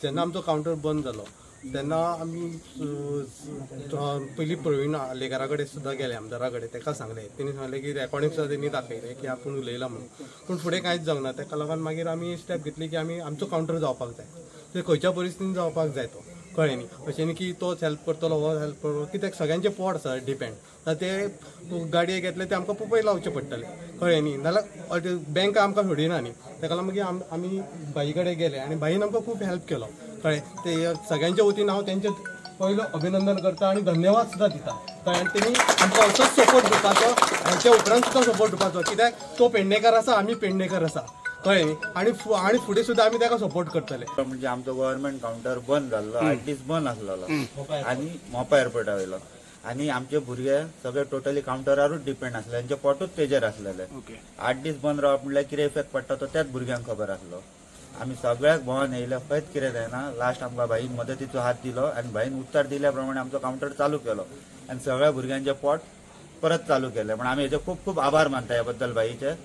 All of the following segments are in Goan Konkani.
जेन्ना आमचो कावंटर बंद जालो तेन्ना आमी पयलीं प्रवीण आर्लेकारा कडेन सुद्दां गेले, आमदारा कडेन, ताका सांगलें. तेणी सांगलें की रेकॉर्डिंग सुद्दां तेणी दाखयलें की आपूण उलयलां म्हणून, पूण फुडें कांयच जावंक ना. ताका लागून मागीर आमी स्टेप घेतली की आमी आमचो कावंटर जावपाक जाय, ते खंयच्या परिस्थितीन जावपाक जाय तो, कळ्ळें न्ही. अशें न्ही की तोच हेल्प करतलो हो हेल्प करतलो, कित्याक सगळ्यांचें पोट आसा डिपेंड. ते गाडये घेतले ते आमकां पोपय लावचे पडटले, कळ्ळें न्ही. नाल्यार बँक आमकां सोडिना न्ही. ताका लागून मागीर आमी भाई कडेन गेले आनी भाईन आमकां खूब हेल्प केलो, कळ्ळें. ते सगळ्यांच्या वतीन हांव तेंचे पयलो अभिनंदन करता आनी धन्यवाद सुद्दां दिता. कारण तेणी आमकां असोच सपोर्ट दिवपाचो, हाच्या उपरांत सुद्दां सपोर्ट दिवपाचो, कित्याक तो पेडणेकार आसा, आमी पेडणेकार आसा, कळ्ळें न्ही. आनी फुडें सुद्दां आमी ताका सपोर्ट करतले. म्हणजे आमचो गव्हर्मेंट कावंटर बंद जाल्लो, 8 दीस बंद आसलेलो आनी मोपा एअरपोर्टा वयलो, आनी आमचे भुरगे सगळे टोटली कावंटरारूच डिपेंड आसले, तेंचे पोटूच तेजेर आसलेले. 8 दीस बंद रावप म्हणल्यार कितें इफेक्ट पडटा तो त्याच भुरग्यांक खबर आसलो. आमी सगळ्याक भोंवन येयले, खंयच कितें जायना. लास्ट आमकां भाईन मदतीचो हात दिलो आनी भाईन उत्तर दिल्या प्रमाणे आमचो कावंटर चालू केलो आनी सगळ्या भुरग्यांचे पोट परत चालू केले. पण आमी हेजे खूब खूब आभार मानता ह्या बद्दल भाईचे.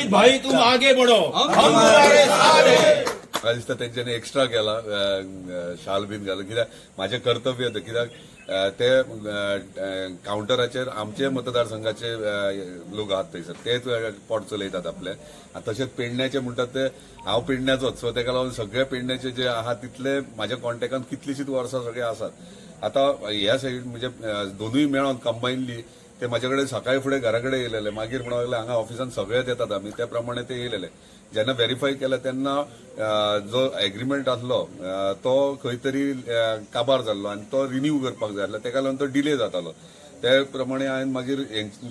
भाई तुम आगे बढ़ो, हम तुम्हारे साथ हैं. म्हाका दिसता तेंच्यांनी एक्स्ट्रा केला, शाल बीन घालून, कित्याक म्हाजें कर्तव्य तें, कित्याक ते कावंटराचेर आमचे मतदारसंघाचे लोक आहात थंयसर, तेच पोट चलयतात आपले. तशेंच पेडण्याचे म्हणटात ते, हांव पेडण्याचोच, सो तेका लागून सगळे पेडण्याचे जे आहा तितले म्हाज्या कॉन्टेक्टान कितलीशींच वर्सां सगळे आसात. आतां ह्या सायड म्हणजे दोनूय मेळोन कंबायनली ते म्हाजे कडेन सकाळी फुडें घरा कडेन येयलेले, मागीर म्हणूंक लागले हांगा ऑफिसान सगळेच येतात आमी, त्या प्रमाणे ते येयलेले. जेन्ना व्हेरीफाय केलें तेन्ना जो एग्रीमेंट आसलो तो खंय तरी काबार जाल्लो आनी तो रिन्यू करपाक जाय आसलो, तेका लागून तो डिले जातालो. ते प्रमाणे हांवें मागीर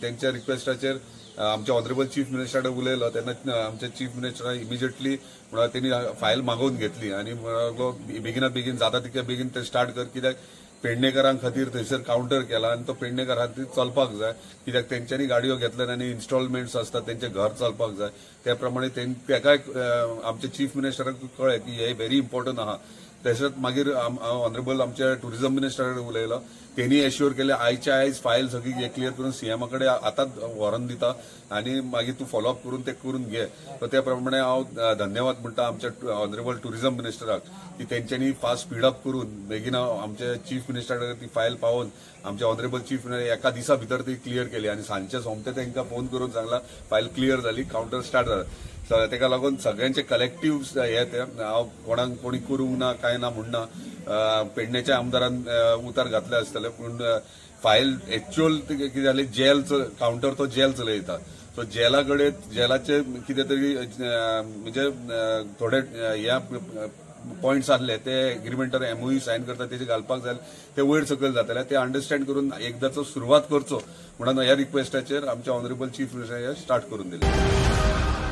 तेंच्या रिक्वेस्टाचेर आमच्या ऑनरेबल चीफ मिनिस्टरा कडेन उलयलो. तेन्ना आमच्या चीफ मिनिस्टरान इमिजिएटली म्हणल्यार तेणी फायल मागोवन घेतली आनी म्हणलो बेगिनात बेगीन जाता तितके बेगीन ते स्टार्ट कर, कित्याक पेडणेकारां खातीर थंयसर कावंटर केला आनी तो पेडणेकारां खातीर चलपाक जाय, कित्याक तेंच्यांनी गाडयो घेतल्यात आनी इन्स्टॉलमेंट्स आसतात, तेंचें घर चलपाक जाय. त्या प्रमाणे तेकाय आमच्या चीफ मिनिस्टराक कळ्ळें की हे व्हेरी इम्पॉर्टंट आहा. तशेंच मागीर ऑनरेबल आमच्या टुरिझम मिनिस्टरा कडेन उलयलो, तेणी एश्योर केलें आयच्या आयज फायल सगळी क्लियर करून सीएमा कडेन आतांच व्हरोन दिता आनी मागीर तूं फॉलोअप करून ते करून घे. सो त्या प्रमाणे हांव धन्यवाद म्हणटा आमच्या ऑनरेबल टुरिझम मिनिस्टराक की तेंच्यांनी फास्ट स्पीडअप करून बेगीन आमच्या चीफ मिनिस्टरा कडेन ती फायल पावोवन आमच्या ऑनरेबल चीफ मिनिस्टर एका दिसा भितर ती क्लियर केली आनी सांजचे सोमते तांकां फोन करून सांगला फायल क्लियर जाली, कावंटर स्टार्ट जाला. तेका लागून सगळ्यांचे कलेक्टीव हे ते हांव कोणाक कोणी करूंक ना काय ना म्हणना, पेडण्याच्या आमदारान उतार घातले आसतले, पूण फायल एक्च्युअल कितें जालें, जेल कावंटर तो जेल चलयता, सो जेला कडेन जेलाचे कितें तरी म्हणजे थोडे ह्या पॉयंट्स आसले ते एग्रीमेंटार एमओयू सायन करता तेजे घालपाक जाय, ते वयर सकयल जातले, ते अंडरस्टँड करून एकदाचो सुरवात करचो म्हणून ह्या रिक्वेस्टाचेर आमच्या ऑनरेबल चीफ मिनिस्टर स्टार्ट करून दिले.